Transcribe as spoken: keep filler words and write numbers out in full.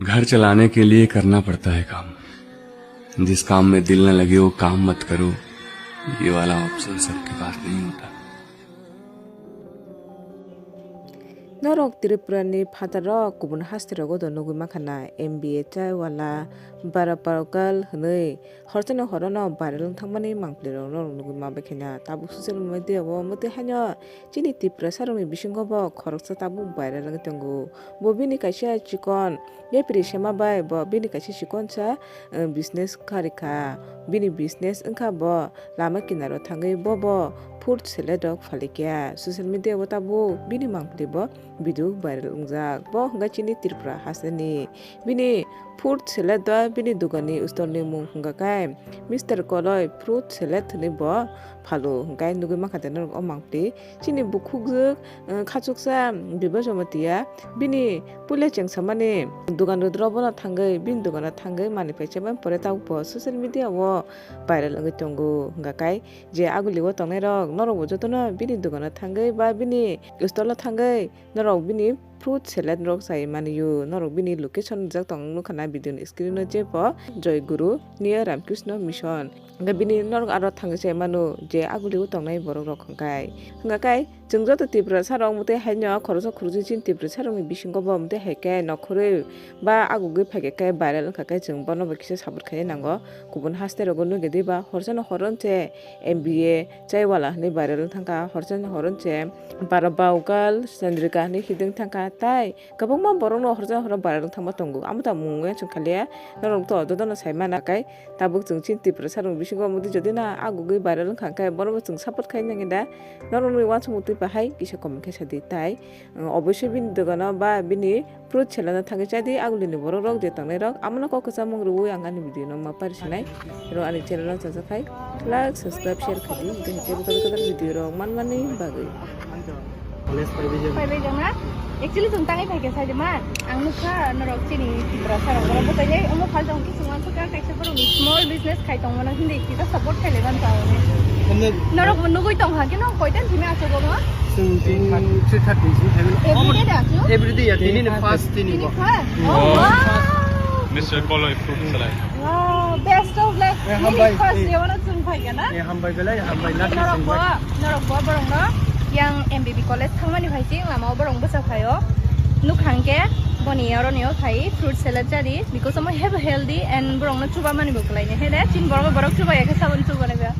घर चलाने के लिए करना पड़ता है काम। जिस काम में दिल न लगे, वो काम मत करो। ये वाला ऑप्शन सबके पास नहीं होता। Norok Tripura ni phataro kubun haste rogo do nugwi mankha na M B A chai wala bara pargal hwnwi horchano horono viral wng thangmani mangpli rok norok nugwi ma bai khaina tabuk social media o mwtwi haino chini Tripura sarokni bisingo bo khoroksa tabuk viral wngwi tongo. Bo bini kaisa chikon yapri sema bai bo bini kaisa chikonsa, eh, business kharikha. Bini business wngkha bo lama kinaro thangwi bo bo fruit salad rok phalikya. Social media o tabuk bini mangpili bo video viral wngjak. Bo hwnkha chini Tripura hasteni. Bini fruit salad o bini doganni stall ni mung hwnkha khe Mister Koloi Fruit Salad hwnwi bo phalo hwnkhe nugwi mankha de norok o mangpili. Chini bukhukjwk, eh, khachuksa Bibasomatiya bini puila chengsamani dogan rwdwrok bono thangwi bini dogano thangwi manwi phaisa mani pore tabuk bo social media o viral wngwi tongo hwnkha khe je aguli o tongnai rok norok bo jotono bini dogano thangwi ba bini stall o thangwi norok bini fruit salad rok chai mani o norok bini location rijak tong nukha na video ni screen o je bo Joy Guru near Ramkrishna Mission. Hwnkhe bini norok aro thangwi se mano je aguli o tongnai borok rok hwnkhe. Hwnkha khe chwng joto Tiprasa rok mwtwi haino khoroksa khoroksa chini Tiprasa rokni bisingo bo mwtwi hai khe nokhorwi ba agugwi phaikha khe viral wngkha khe chwng bono bo kisa support khaina nango. Kubun haste rogo nugwi di ba horchano horo se M B A chai wala hwnwi viral wng thangkha, horchano horo se bara baugal Chandrika hwnwi hiding thangkha tai. Kwbangma borokno horjak horo bara rwng thangma tongo. Amo ta mung ya chwng khaliya. Norok to jotono sai mana kai. Tabuk chwng chini Tiprasa rok bisingo mudi jodi na agugwi bara rwng kha kai, borok bo chwng support khai nang da. Norok ni wansuk mutwi bahai kisa comment khe sadi tai. Obosoi bini dogano ba bini fruit salad no thangwi chadi, agulini borok rok je tongnai rok. Amo no kok kwcham mung rwui ang ani video no ma pari sinai. Ro ani channel no chajak khai. Like, subscribe, share khai di. Tei tei kwtal kwtal video rok man mani bagwi. College paibai jang. Paibai jang na? Actually, chwng tangwi phaikha saidi ma. Ang nukha norok chini Tiprasa rok borok bwchainai omo phal tong khe chwng uansukha kaisa borok small business khai tongmano hindi kisa support khai lai man chao. Norok bo nugwi tong ha khe no koitan thimi achuk omo? Chwng tini three thirty si thaiwi. Every day da achuk? Every day ya, tini ni first tini bo. Tini first? Oh, wow. Mister Koloi fruit salad. Wow, best of luck. Eh, hambai, first eh. Day wano chwng phaikha na? Eh, hambai belai, hambai, lucky norok bo, chwng bai. Norok bo borok no yang M B B college thangmani phai si lama o borok bwsa phaio. Nukhang khe boni oro ni o khai fruit salad chadi because omo healthy and borok no chuba mani bo kwlai ni he de. Chin borok borok chuba ya khe sabon chuba ni ba.